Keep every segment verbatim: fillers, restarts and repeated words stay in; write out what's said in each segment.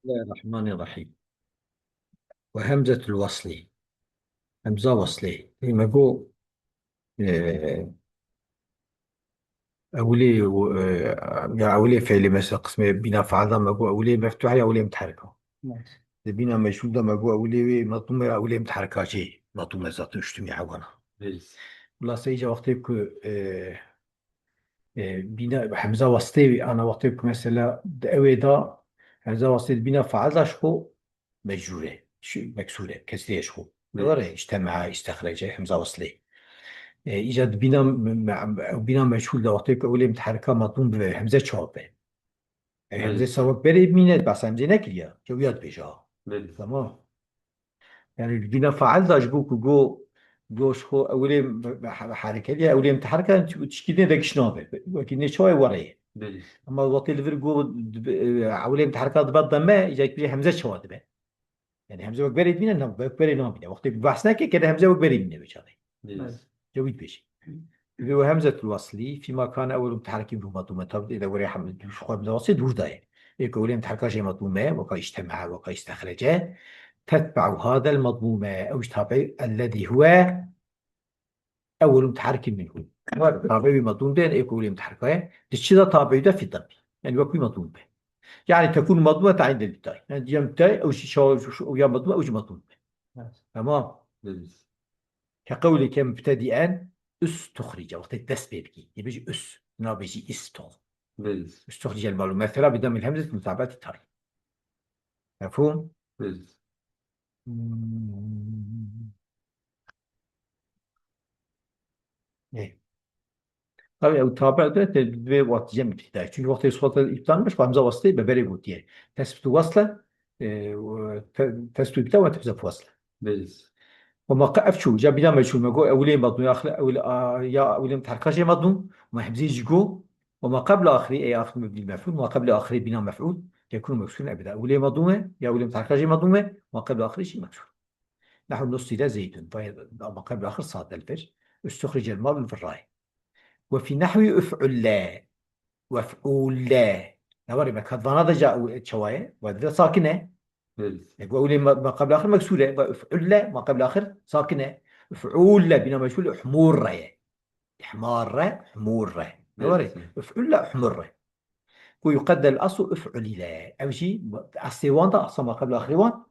Bismillahirrahmanirrahim. Ve hemzetul wasli. Hemza waslê. Ê me got, e, ewilê, e, ya ewilê feilê mesela qismê bîna fail de me got ewilê meftuh ya ewilê mutherrika. Evet. Di bîna meçhûl de me got ewilê wê matûm ya ewilê mutherrika jî matûm e zaten uştûmî hewana. Evet. Xulase îca wextê ku, e, e, bîna hemza wastê wî ana wextê ku mesela di ewê da hemza wastê di bîna fail da ji xwe mecrûr e. Şu meksûr e. Kesrê ye ji xwe. Evet. Were îctemea, îstexrece, hemza waslê. E, îca di bîna me-, me-, bîna meçhûl de wextê ku ewilê mutherrika matûm bibe, hemze çawa be? E, hemze Evet. sawek berê bimîne, behsa hemzê nekiriya. Ke wiya dibêje ha. Evet. Tamam. Yani bîna fail da ji bo ku go, go ji xwe ewilê me-, me-, he-, hereket ya, ewilê mutherrika, tu-, tişkî dê de giş nabe. Wekî nê çawa were ye. Belê. Ama wextê li vir go dibe, e, ewilê mutherrika dibe deme, îca bêje hemze çawa dibe. Yani hemze wek berê dibîne, na, wek berê nabîne. Wextê ku behs neke, kere hemze wek berê bîne wê çaxê. Belê. Cewî dibêje. Ve hemzetul waslî, fîma kane ewwelu muteherikin bi madûme. Tabi de were hem-, şu xwe hemze waslî dûr daye. Ê ku ewilê muteherikan jê madûme, weka îctemea, weka îstexrece. Tetbe'u hadel madûme. Ew ji tabi ellezî huwe ewwelu muteherikin minhu. Tabi wî madûm de, ê ku ewilê muteherika ye. Di çi de tabi de fî demî. Yani wek wî madûm be. Yani tekûn madûme te'în de bîtay. Yani diyem te, ew jî şa-, şu, şu, ew ya madûme, ew jî madûm be. Evet. Tamam. Belê. Ke qewlê ke mubtedîen, ustuxrice. Wextê dest pê dikî. Dibêjî us. Nabêjî istox. Belê. Ustuxrice el malûm. Mesela bi demil hemzet mutabeti tay. Mefhûm? Belê. Hmm. Ê. Tabii ew tabi de te divê wat cem bidî. Çünkü wextê sifata îbtal nebe, hemza wastê be berê gotiye. Tesbitu wasle, e, te-, tesbitu îbtal ve tehzef wasle. Belê. Ve ma ka-, ev çû, ca bîna meçhûl me go, ewilê madûm, ya axir ewil-, a, ya ewilê muteherika jê madûm, ma hemzê jî go, ve ma qebla axirî, ey axir mebnî mef'ûl, ma qebla axirî bîna mef'ûl, yekûnû meksûrên ebeda. Ewilê madûm e, ya ewilê muteherika jê madûm e, ma qebla axirî jî meksûr. Nehw nusîle Zeydun. Vay, ama qebla axir sade li vir. Ustuxricel mal li vir rayê. Ve fî nehwî uf'ulle. Wef'ulle. Newarê me, ka vana de ca ew çawa ye? Ve de sakin e. Evet. E, gu ewlê ma, ma qebla axir meksûr e. Ve uf'ulle, ma qebla axir sakin e. Uf'ulle, bîna meçhûl, uhmurre ye. Ihmarre, humurre. Newarê? Evet. Uf'ulle, uhmurre. Ku yuqeddel aslu uf'ulile. Ew jî, eslê wan da, asla ma qebla axirê wan,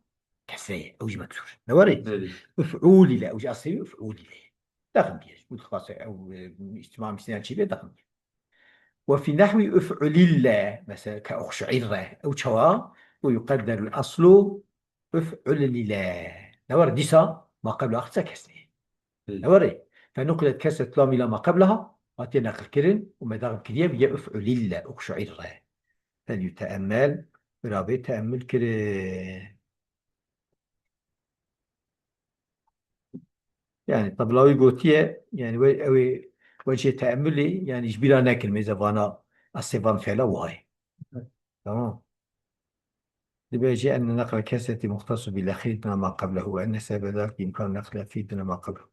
kesre ye. Ew jî meksûr. Newarê? Evet. Uf'ulile, ew jî eslê uf'ulile. Dexin diye. Bu xase ew, e, îctima misliyan çî bê, dexin diye. Ve fî nehwî uf'ulille, mesela ke uxşu'irre, ew çawa? Ve yuqedderul aslu uf'ulile. Ne were dîsa ma qebla axir kesrê. Hı. Ne were? Fe nuqilet kesret lam ila ma qeblaha, hatiye neqil kirin û me daxil kiriye, bîye uf'ulille, uxşu'irre. Fel yute'emmel, bira bê te'emmül kirin. Yani tabla wî gotiye, yani we, ew ê wecihê teemulê, yani ji bîra nekin, mêze vana, eslê van fiila wiha ye. Evet. Tamam. Dibêje enne neqle kesreti muxtasu bil exîr duna ma qeblehu ve enne sebebe zalike imkan neqle fî duna ma qeblehu.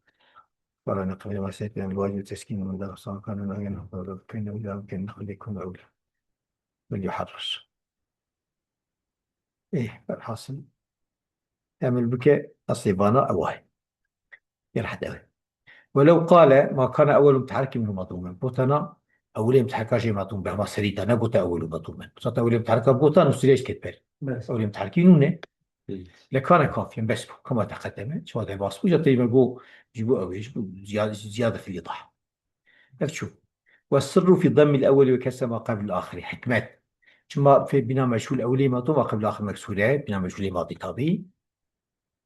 Wala neqle ve seyt yani vacib teskin min dar sakan ve nagen hakkında kayna ila ken neqle kun evle. Ve yuharris. Ê, velhasil, emil bike, eslê vana ew e. Yê rehet ew e. Welew qale ma kana ewwelu muteherikin minhu madûmen. Gotana ewilê muteherika jê madûm be, hema serî de negote ewwelu madûmen. Zaten ewilê muteherika gotan û sirêj ket ber. Bes. Ewilê muteherikî nûne. Hı. Lekane kafiyen bes bû. Kema teqedeme, çawa derbas bû, ya teyme go, ji bo ew, ji bo ziya-, ziyade fil idah. Ev çû. Ve sirru fî demmil ewwelî ve kesre ma qebl ahirî. Hikmet. Çima fê bîna meçhûl ewlî matû ma qebl ahir meksûre, bîna meçhûlê matî tabî.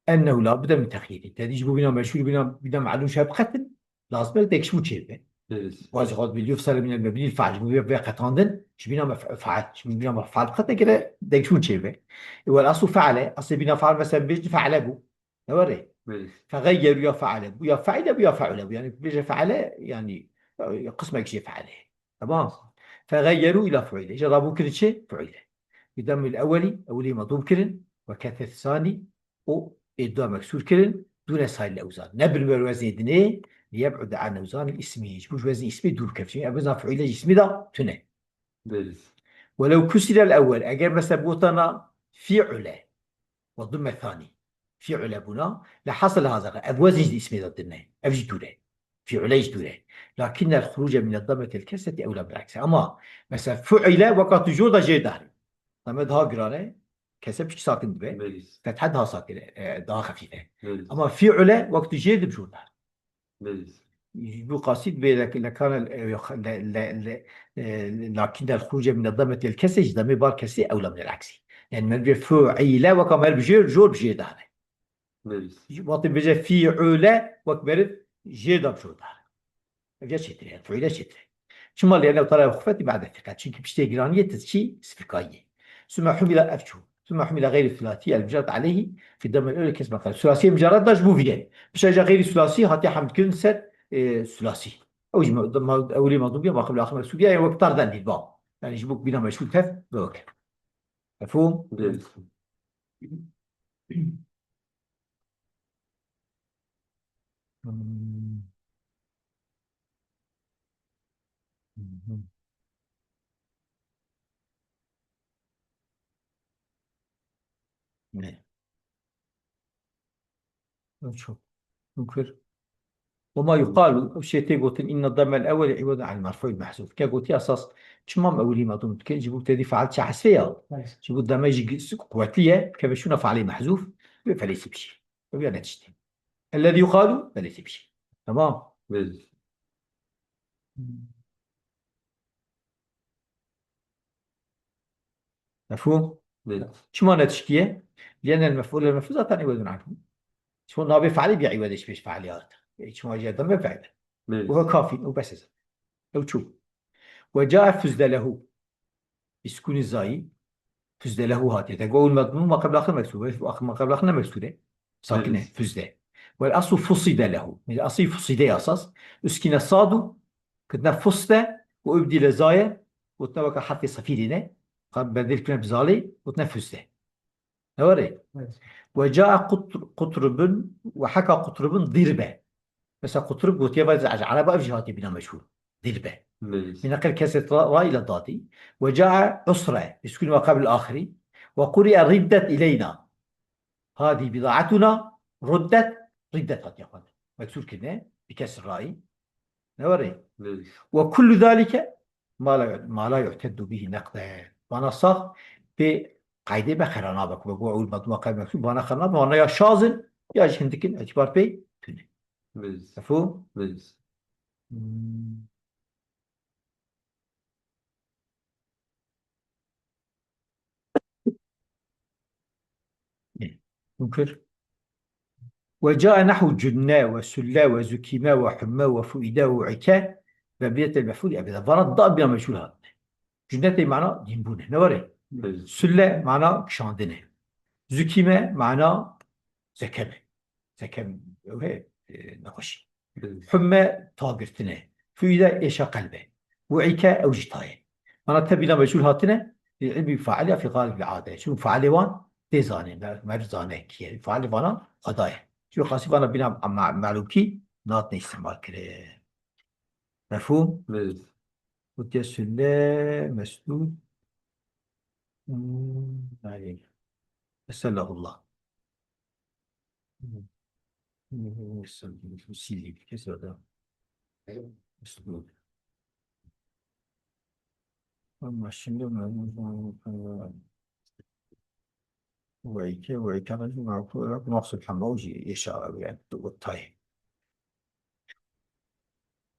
Ennehu la budde min texyîrî. Tedî ji bo bîna meçhûl, bîna, bîna melûm şev qetin, lazim e dekişbûn çêbe. Evet. Wazî xwe bi liyuf sele bîna mebnî fail, ji bo vê qetandin, ji bîna mef-, fail, ji bîna mef-, fail qet nekire, dekişbûn çêbe. E, wel aslu feale, aslê bîna fail mesela bêjin feale bû. Ne were? Belê. Fegeyyeru ya feale bû, ya feile bû, ya feule bû. Yani bêje feale, yani, e, qismek jê feale. Tamam. Fegeyyeru ila fuile. Îca rabûn kirin çi? Fuile. Bi demmil ewelî, ewelî madûm kirin. Ve kethet sanî, û ê dua meksûr kirin. Dûne saîl ewzan. Ne bi ber weznê dinê, liyeb'ude an ewzan ismî. Ji bo ji weznê ismî dûr bikevin. Çünkü ewzan fuile ji ismî da tune. Belê. Welew kusirel ewwel, eger mesela bigotana Fi'ule. Ve dumme thani. Fi'ule bûna. Le hasıl haza. Ev wezn jî di ismê de dine. Ev jî dûr e. Fi'ule jî dûr e. Lakin el huruce mine dammeti el kesreti evla bil aksi. Ama mesela fu'ile weka tu jor da jêr dahre. Dame daha giran e. Kesre piçik sakin dibe. Belî. Fethe daha sakin e, e, daha xefîf e. Belî. Ama fi'ule wek tu jêr dib jor dahre. Belî. Ji bo qasî dibê le, le kana, e, le, le, le, e, lakin el huruce mine dammeti el kesre jî damê bar kesrî ewla min el aksi. Yani me bê fu'ile weka mer bi jêr, jor bi jêr dahre. Belî. Wextê bêje fi'ule wek meriv jêr da bi jor dahre. Ev ya çêtir e, fi'ule çêtir e. Çima lê enev tara xufetî ba'de thiqet. Çünkü piştê giraniyê tizkî sifikayî. Sümme humila ev çû. Sümme humila gayri thulâthî el mucerred aleyhi fi damel ewle kes maqal. Thulâthî mucerred da ji bo vî ye. Pişta jî gayri thulâthî hatiye hemlkirin ser, e, thulâthî. Ew jî ma-, ma-, ewlî maqdûm ya, maqbil axir meqsûd ya, yani wek tarden dît ba. Yani ji bo bîna meşhûr tev ve wek. Mefhûm? Belî. Hmm. Mhm. Ne? Çok. Mümkün. Ve ma yuqalu, ev şey tê gotin, inna damel ewwel iwadun anil merfu'il mahzuf. Ke gotî esas, çima em ewilî maqdûm dikin, ji bo têdî faal çi hesfê ya. Evet. Ji bo dame jî gi-, kuvvetli ye, keve şûna faalê mahzuf, ve feleyse bir şey. Ev ya ne tiştî. Ellezî yuqalu, feleyse bir şey. Tamam. Belî. Mefhûm? Belî. Çima ne tiştî ye? Li'ennel mef'ûl el mef'ûl zaten iwadun anhu. Çima nabê fe'lê bî iwade ji pêş fe'lê hate. E, çima jê dame fe'lê. Belî. Û kafî, û bes e. Ew çû. Ve cae fuzde lehu. Bi sukûnî zayî. Fuzde lehu hatiye. Te got û medmûn ma qebla xwe meksûr. Ma qebla xwe ne meksûr e. Sakin e. Evet. Fuzde. Wal aslu fuside lehu. Mesela asli fuside ya esas. Uskine sadu, kitne fuste, ve ubdile zaye, gotine weka harfê sefîrî ne. Bedel kine bi zalê, gotine fuzde. Ne were? Evet. Ve cae qutr-, qutrubun, ve heka qutrubun dirbe. Mesela qutrub gotiye ve Ereba ev jî hatiye bîna meşhûr. Dirbe. Evet. Min qel kesret ra, ra ile dadi. Ve cae usre, uskun ve qabl ahiri. Ve quri'e riddet ileyna. Hadi bidaatuna ruddet, riddet hatiye xwendin. Meksûr kirine, bi kesr raî. Ne were? Belî. Ve kullu zalike ma la, ma la yu'teddu bihi neqden. Bana sax pê qaydê me xera nabe. Ku go ewl maduma qay meksûr, bana xera nabe, bana ya şaz in, ya jî hindik in, îtibar pê tune. Belî. Mefhûm? Belî. Hmm. Mümkün. Ve cae nahwu cünne ve sülle ve zükime ve humme ve fuide ve u'ike ve biyetel mef'ul ebeda. Vana da bîna meşhûr hatine. Cünne tê mana dînbûne. Ne were? Evet. Sülle mana kişandine. Zükime mana zekeme. Zekem, ew heye, e, nexweşî. Evet. Humme tagirtine. Fuide êşa qelbe. U'ike ew jî tayê. Mana te bîna meçhûl hatine, li ilmî failiha fî galibil ade. Çimkî failê wan tê zanîn, me-, meriv zane kî ye. Failê vana Xweda ye. Çimkî xasî vana bîna ma-, malûmkî nat ne îstimal kire. Mefhûm? Evet. Gotiye sülle, mesdûd. Hmm, yani. Eselahullah. Ama şimdi وإيكا، وإيكا مجموعة كلها بنفس الحمى وجي إشارة يعني والتاي.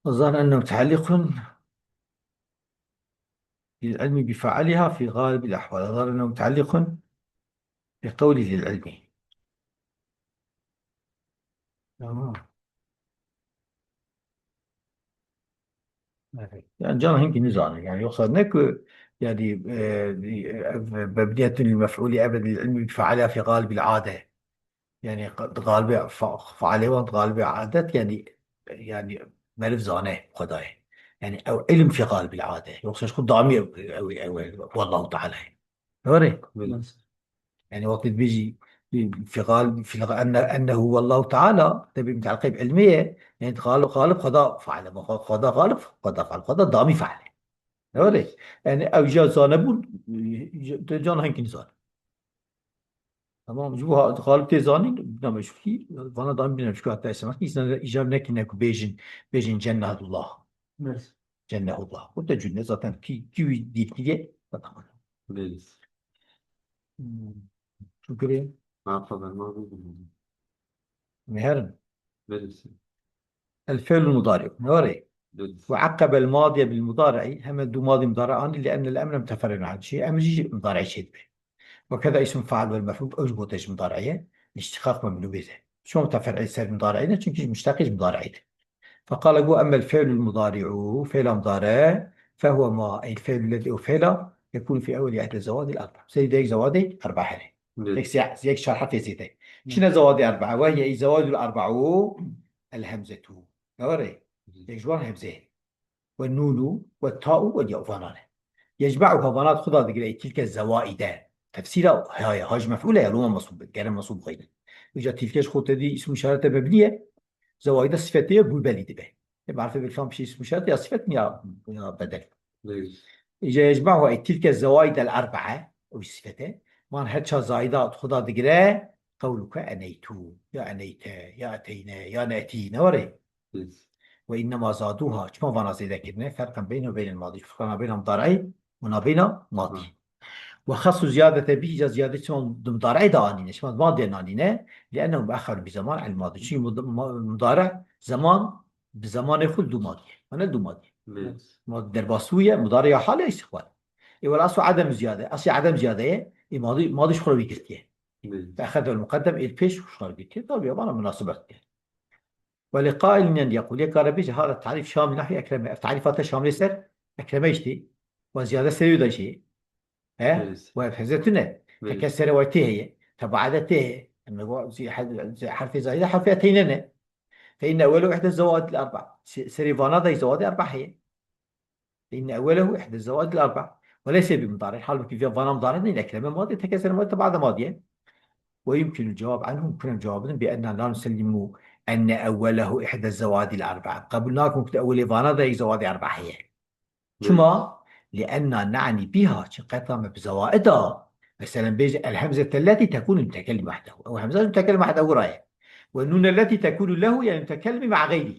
الظاهر أنه متعلق للعلم بفاعلها في غالب الأحوال. الظاهر أنه متعلق بقول ذي العلم. Tamam. Evet. Yani can hinkî nizane. Yani yoksa ne ku yani, e, e, mebniyetun lil mef'ulî ebed lil ilmi bi fe'ala fi galibil ade. Yani qa-, galibi fa-, fe'alê wan galibi adet yani, yani meriv zane Xwedayê. Yani ew ilim fi galibil ade. Yoksa ji xwe damî ew, ew, ew, ew, Wallahu Teala. Doğru. Bilmez. Yani wextê dibêjî, e, fi gal-, fi gal-, enne-, ennehu Wallahu Teala, tebî muteleqê bi ilmê ye. Yani galib, galib Xweda fe'al e. Xweda galib, Xweda galib, Xweda damî fe'al e. Doğru. Yani ew jî zanebûn, e, can hinkî nizane. Tamam, ji bo ha-, xalib tê zanîn, bîna meşhûrî, vana dan bîna meşhûr hatta esemek, îsna îcab nekine ku bêjin, bêjin cennehullah. Cennehullah. O te cümle zaten ki, ki wî dîtî ye, zaten. Belê. Hmm. Şukrî. Merhaba, merhaba. Meherin. Belê. الفعل المضارع. Ne were? Belê. وعقب الماضي بالمضارع، heme du madî mudare anî, لأن الأمر متفرع عن شيء، emr jî mudare çê dibe. وكذا اسم فاعل والمفعول، ew ji bo te ji mudareyê, iştiqaq memnû bêze. Çima tefer'î ser mudareyê ne? Çünkü ji muşteqî ji mudareyê de. فقال got, أما الفعل المضارع، فعل مضارع، فهو ما، أي الفعل الذي، ew fi'la, يكون في أول إحدى الزوائد الأربع. Serî de yek zewadê erba here. Evet. Yek siyah, yek çar harfê zêde. Çine zewadê erba, وهي، أي الزوائد الأربع، الهمزة. Ne were? Yek ji wan hemze. والنون والتاء والياء، vanan e. يجمعها، vana di xwe de digire, ey tilke zewaide. Tefsîra heye, ha ji mef'ûle ye, loma mesûb, gere mesûb xweyne. Îca tilke ji xwe tedî îsm îşarete mebnî ye, zewaide sifetê ye, bû belî dibe. E, marifê bil fam piştî îsm îşaret ya sifet ya, ya bedel. Evet. Îca يجمعها، ey tilke zewaide el erbaa, o sifete. Man her çar zaida di xwe de digire, qewluke eneytu, ya eneyte, ya eteyne, ya ne'tî, ne were? Evet. وإنما زادوها، çima vana zêde kirine, فرقا بينه وبين الماضي، فرقا بين المضارع û nabêna madî. Hı. وخصوا الزيادة به، îca ziyade çima di mudarê de anîne, çima di madê nanîne, لأنه مؤخر بزمان عن الماضي. Çünkü mud-, ma-, mudare zeman, bi zemanê xwe li dû madî ye. Mane li dû madî ye. Evet. Ma derbas bûye, mudare ya hal ya istiqbal. E, wela aslu adem ziyade, asli adem ziyade ye, e, madî, madî ji xwe re wî girtiye. Evet. Ve ehedel mukaddem, êl pêş ji xwe re girtiye. Tabii, bana münasebet ye. ولقائل أن يقول، yek kare bêje, هذا التعريف شامل نحو أكرم. Ev tarîfa te Şamilê ser Ekreme işte. Ve ziyade serî de şey. He? Evet. Ve hemze tune. Evet. Tekesere ve tê heye. Tebaade tê heye. Em ê go zî-, he-, zî-, herfê zayide herfê eteyne ne. فإن أوله إحدى الزوائد الأربع. Se-, serê vana da zewadê erba heye. فإن أوله إحدى الزوائد الأربع وليس بمضارع. Halbuki vê vana mudarî nîn, ekreme madî, tekesere madî, tebaade madî ye. ويمكن الجواب عنه، mumkin e cewab bidin, بأننا لا نسلم أن أوله إحدى الزوائد الأربع. Qebûl nakin ku di ewilê vana de yek zewadê erba heye. Çima? لأننا نعني بها، çi qeta me bi zewaida. Mesela bêje الهمزة التي تكون المتكلم وحده. Ew hemze ji mutekellim wahdehu re ye. والنون التي تكون له، يعني المتكلم مع غيره.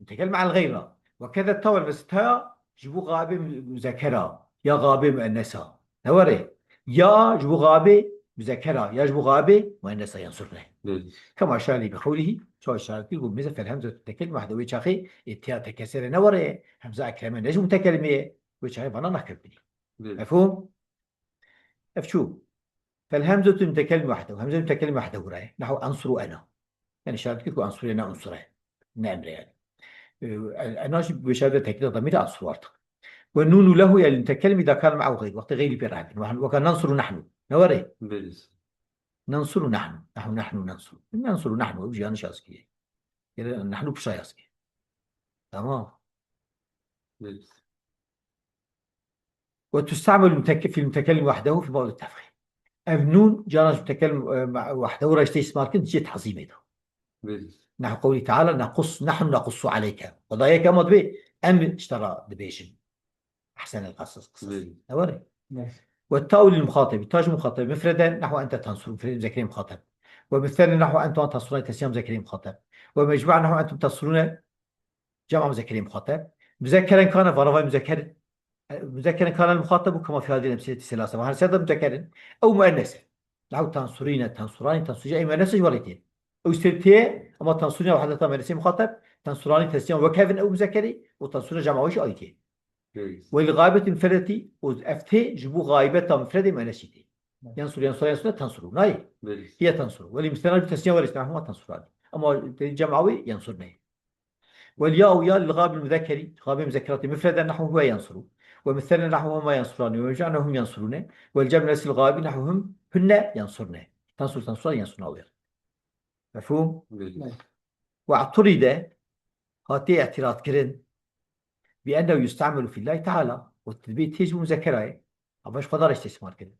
متكلم عن الغيرة. وكذا التاء والمس-، ta ji bo gaibê mu-, muzekera ya gaibê muennesa. Ne were? Ya ji bo gaibê muzekera, ya ji bo gaibê muennesa, yansurne. Evet. كما أشار إليه بقوله، çawa işaret kir, got, mêze فالهمزة المتكلم وحده. Wê çaxê, ê, tiya tekesere ne were, hemza ekreme ne ji mutekellimê ye. Wê çaxê vana nakevbinî. Evet. Mefhûm? Ev çû. فالهمزة المتكلم وحده. Hemze mutekellim wahdehu re ye. نحو أنصر أنا. Yani işaret kir ku أنصر ne unsur e. Ne emre yani. Ee, أنا jî bi şerde tekîda damîr أنصر artık. والنون له، يعني المتكلم إذا كان معه غير. Wextê xeyrî pê re hebin. Weka ننصر نحن. Ne were? Belê. ننصر نحن. نحو نحن ننصر. ننصر نحن. Ew jî yanlış yazık ye. Yani نحن pişta yazık ye. Tamam. Evet. وتستعمل المتك-، في المتكلم وحده في موضع التفخيم. Ev nûn cara ji mutekellim, e, ma-, wahdehu re işte îstîmal kirin, cihê tazîmê de. Belê. نحو قوله تعالى: نقص، نحن نقص عليك. Xwedayê ke ma dibê, em ji te re dibêjin. أحسن القصص، قصص. Belê. Ne were? Evet. والتاء للمخاطب، ta ji muxatab, مفردا نحو أنت تنصر، mufreda muzekerê muxatab. ومثنى نحو أنتم تنصران، tesniya muzekerê muxatab. ومجموعة نحو أنتم تنصرون، جمع مذكر مخاطب. مذكرا كان، فراغ مذكر، مذكرا كان المخاطب كما في هذه الأمثلة الثلاثة. Her sê de muzeker in. Ew muennes e. Nehu tansurîne, tansurani, tansurî, ey muennes e ji werî tê. Ew sê tê, ama tansurîne wahde ta muennesê muxatab, tansurani tesniya wek hev in ew muzekerî, û tansurîne cema wî jî ayî tê. Evet. Welî gaybetin mufredetî, û ev tê ji bo gaybeta mufredê muennesî tê. Yansur, yansur, yansur, tansuru. Nayê. Evet. Hiye tansuru. Welî mistena ji tesniya werî, hema tansurani. Ama tê cema wî yansur neyê. والياء ياء للغائب المذكر، غائب مذكرات مفردا نحو هو ينصر، ومثنى نحو هما ينصران، ومجموعة نحو هم ينصرون، والجمع ليس للغائب نحو هم هن ينصرن. تنصر، تنصران، ينصرن أو ينصر. مفهوم؟ Belê. واعترض، هاتي اعتراض كرن، بأنه يستعمل في الله تعالى، وتدبير تيج مذكرة. Ama ji Xweda re îstîsmar kirin.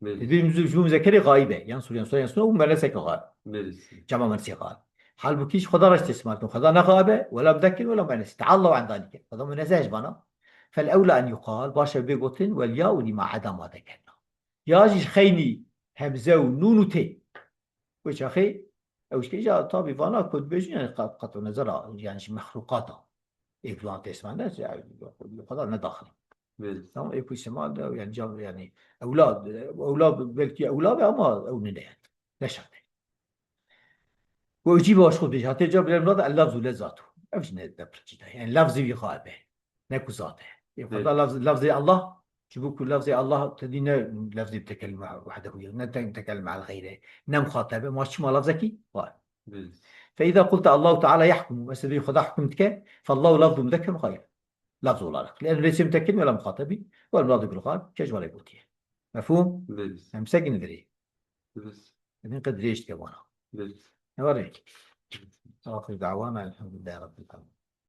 Belê. Dibê ji bo muzekerê xayib e. Yansur, yansur, yansur û muenneseke xayib. Belê. Cema muennesê xayib. Halbukî ji Xweda re îstîsmar kirin. Xweda ne xayib e, wela muzekir, wela muennes. Teala an zalike. Xweda munezzeh e ji vana. فالأولى أن يقال، baş e bê gotin, والياء لما عدا ما ذكرنا. Ya jî ji xeynî hemze û nûn û tê. Wê çaxê ew ji kêja tabî vana ku dibêjin, yani qat, qat û nezera, yani ji mexluqata. Ê ku tê sima ne, yani, Xweda ne daxil. Belê. Tamam, ê ku sima de, yani, ca, yani, ewla, ewla belkî ewla be ama ew nine yani. Ne şart e. Ku ew cî baş xwe bêje, hatê ca bile murad el lafzu le zatu. Ev jî ne, ne pirçî de. Yani lafzî wî xabe. Ne ku zat e. Ê Belê. Xweda lafz, lafzê Allah, ji bo ku lafzê Allah te dî ne lafzê tekelme wahdehu ye, ne te-, tekelme el xeyre, ne muxatebe, ma çima lafzekî var. Belê. Fe iza qulte Allahu Teala yahkumu, mesela Xweda hukm dike, fe Allahu lafzu muzekker muxayyer. Lafz olarak. Lîanne leyse mutekellim ve la muxatebi, ve el muradu bil xal, ke ji wele gotiye. Mefhûm? Belê. Em sekin virê. Belê. Em qed dirêj dike vana. Belê. Ne var e? Axir dawana elhamdülillahi rabbil alemin.